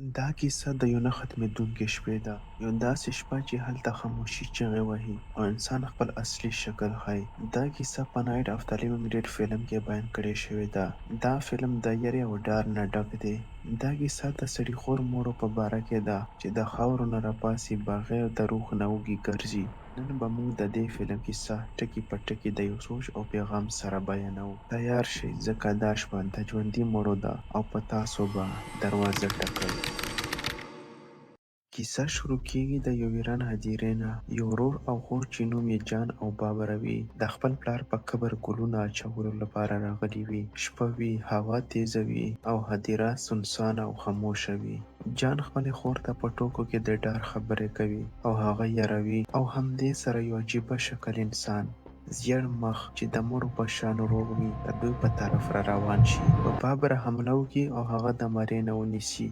دا کیسه د یو نه ختمېدونکې شپې ده، یو داسې شپه چې هلته خاموشي چیغې وهي او انسان خپل اصلي شکل ښيي. دا کیسه په نایټ اف د لیونګ ډیډ فلم کې بیان کړې شوې ده. دا فلم د یرې او ډار نه ډک دی. دا کیسه د سړي خور مړو په باره کې ده چې د خاورو نه راپاڅي، بغیر د روح نه وږي ګرځي. نن به موږ د دې فلم کیسه ټکي په ټکي د یو سوچ او پیغام سره بیانوو. تیار شئ، ځکه دا شپه د ژوندي مړو ده او په تاسو به دروازه ټکوي. کیسه شروع کیږي د یو ویران هدیرې نه. یو ورور او خور چې نوم یې جان او بابره وي، د خپل پلار په قبر ګلونه اچولو لپاره راغلي وي. شپه وي، هوا تیزه وي او هدیره سنسانه او خاموشه وي. جان خپلې خور ته په ټوکو کې د ډار خبرې کوي او هغه یروي او همدې سره یو عجیبه شکل انسان، زیړ مخ، چې د مړو په شان روغ وي، د دوی په طرف را روان شي. په بابره حمله وکړي او هغه د مرې نه ونیسي.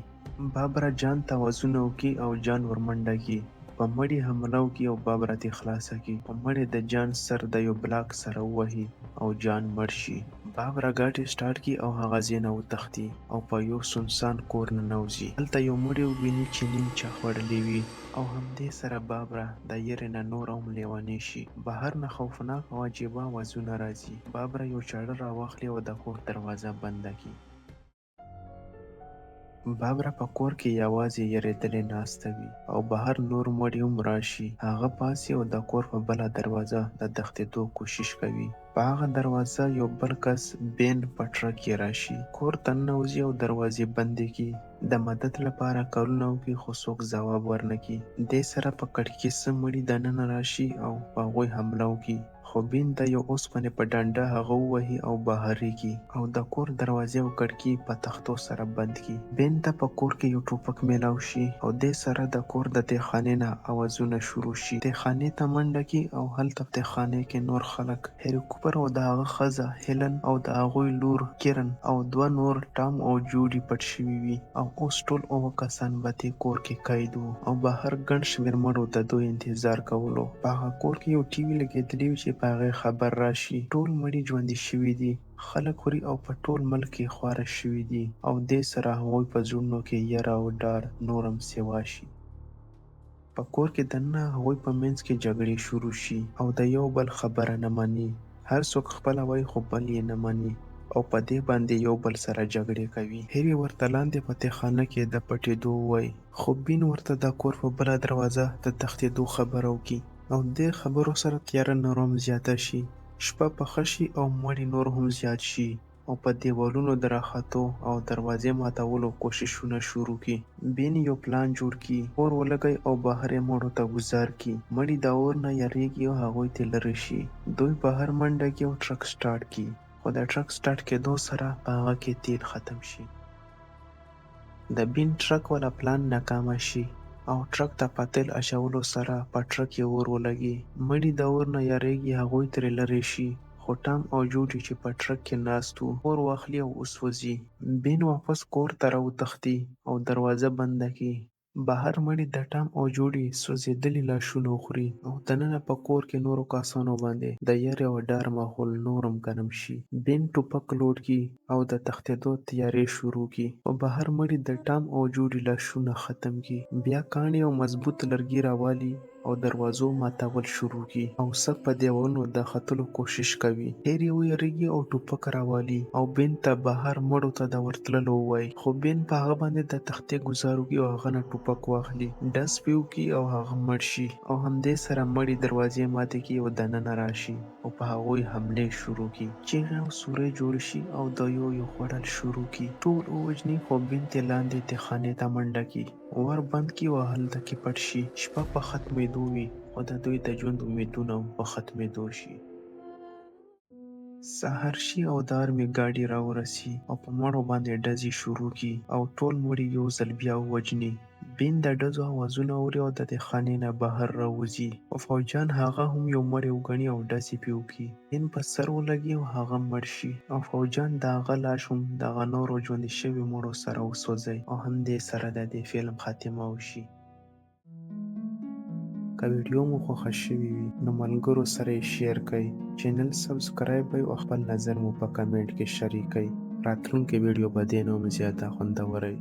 بابره جان ته اوازونه وکړي او جان ورمنډه کړي. په مړي حمله وکړي او بابره ترې خلاصه کړي. په مړي د جان سر د یو بلاک سره ووهي او جان مړ شي. بابره ګاډی سټارټ کړي او هغه ځای نه وتښتي او په یو سنسان کور ننوځي. هلته یو مړی وویني چې نیم چا خوړلی وي او همدې سره بابره د یرې نه نوره هم لیونۍ شي. بهر نه خوفناک او عجیبه اوازونه راځي. بابره یو چاړه راواخلي او د کور دروازه بنده کړي. بابره په کور کې یوازې یریدلې ناسته وي او بهر نور مړي هم راشي. هغه پاڅي او د کور په بله دروازه د تښتېدو کوشش کوي. په هغه دروازه یو بل کس بین په ټرک کې راشي. کور ته ننوځي او دروازې بندې کړي. د مدد لپاره کلونه وکړي خو څوک ځواب ورنه کړي. دې سره په کړکۍ څه مړي دننه راشي او په هغوی حمله وکړي. خو بین د یو اوسپنې په ډنډه هغه ووهي او بهر یې کړي او د کور دروازې او کړکۍ په تختو سره بند کړي. بین ته په کور کې یو ټوپک میلاو شي او دې سره د کور د تهخانې نه اوازونه شروع شي. تهخانې ته منډه کړي او هلته په تهخانې کې نور خلک، هیري کوپر او د هغه ښځه هیلن او د هغوی لور کیرن او دوه نور ټام او جوډي پټ شوي وي او اوس ټول اووه کسان به دې کور کې قید وو او بهر ګڼ شمېر مړو د دوی انتظار کولو. په هغه کور کې یو ټي وي لګېدلی وي چې په هغې خبر راشي ټول مړي ژوندي شوي دي، خلک خوري او په ټول ملک کې خواره شوي دي او دې سره هغوی په زړونو کې یره او ډار نور هم سوا شي. په کور کې دننه هغوی په منځ کې جګړې شروع شي او د یو بل خبره نه مني. هر څوک خپله وایي خو بل یې نه مني او په دې باندې یو بل سره جګړې کوي. هیري ورته لاندې په تهخانه کې د پټېدو ووایي خو بین ورته د کور په بله دروازه د تښتېدو خبره وکړي او دې خبرو سره تیاره نوره هم زیاته شي. شپه پخه شي او مړي نور هم زیات شي او په دیوالونو د راختو او دروازې ماتولو کوششونه شروع کړي. بین یو پلان جوړ کړي، اور ولګوي او بهر یې مړو ته ګوزار کړي. مړي د اور نه یریږي او هغوی ترې لرې شي. دوی بهر منډه کړي او ټرک سټارټ کړي، خو د ټرک سټارټ کېدو سره په هغه کې تیل ختم شي. د بین ټرک والا پلان ناکامه شي او ټرک ته په تیل اچولو سره په ټرک کې اور ولګي. مړي د اور نه یریږي، هغوی ترې لرې شي، خو ټام او جوډي چې په ټرک کې ناست وو، اور واخلي او وسوځي. بین واپس کور ته راوتښتي او دروازه بنده کړي. بهر مړي د ټام او جوډي سوځېدلي لاشونه وخوري او دننه په کور کې نورو کسانو باندې د یرې او ډار ماحول نور هم ګرم شي. بین ټوپک لوډ کړي او د تښتېدو تیاري شروع کړي، خو بهر مړي د ټام او جوډي لاشونه ختم کړي. بیا کاڼي او مضبوط لرګي راوالي او دروازو ماتول شروع کړي او څه په دیوالونو د ختلو کوشش کوي. هیري ویریږي او ټوپک راوالي او بین ته بهر مړو ته د ورتللو ووایي، خو بین په هغه باندې د تختې ګوزار وکړي او هغه نه ټوپک واخلي، ډز پرې وکړي او هغه مړ شي او همدې سره مړي دروازې ماتې کړي او دننه راشي او په هغوی حملې شروع کړي. چیغې او سورې جوړې شي او د یو یو خوړل شروع کړي. ټول ووژني خو بین ترې لاندې تهخانې ته منډه کړي، ور بند کړي او هلته کې پټ شي. شپه په ختمېدو وي خو د دوی د ژوند امیدونه هم په ختمېدو شي. سهار شي او د ارمي ګاډي راورسي او په مړو باندې ډزې شروع کړي او ټول مړي یو ځل بیا ووژني. بین د ډزو اوازونه اوري او د تهخانې نه بهر راوځي خو فوجیان هغه هم یو مړی وګڼي او ډزې پرې وکړي. بین په سر ولګي او هغه مړ شي او فوجیان د هغه لاش هم د هغه نورو ژوندي شوي مړو سره وسوځوي او همدې سره د دې فلم خاتمه وشي. که ویډیو مو خوښه شوې وي نو ملګرو سره یې شیر کړئ، چینل سبسکرایب کړئ او خپل نظر مو په کمنټ کې شریک کړئ. راتلونکې ویډیو به دې نه هم زیاته خوندوره وي.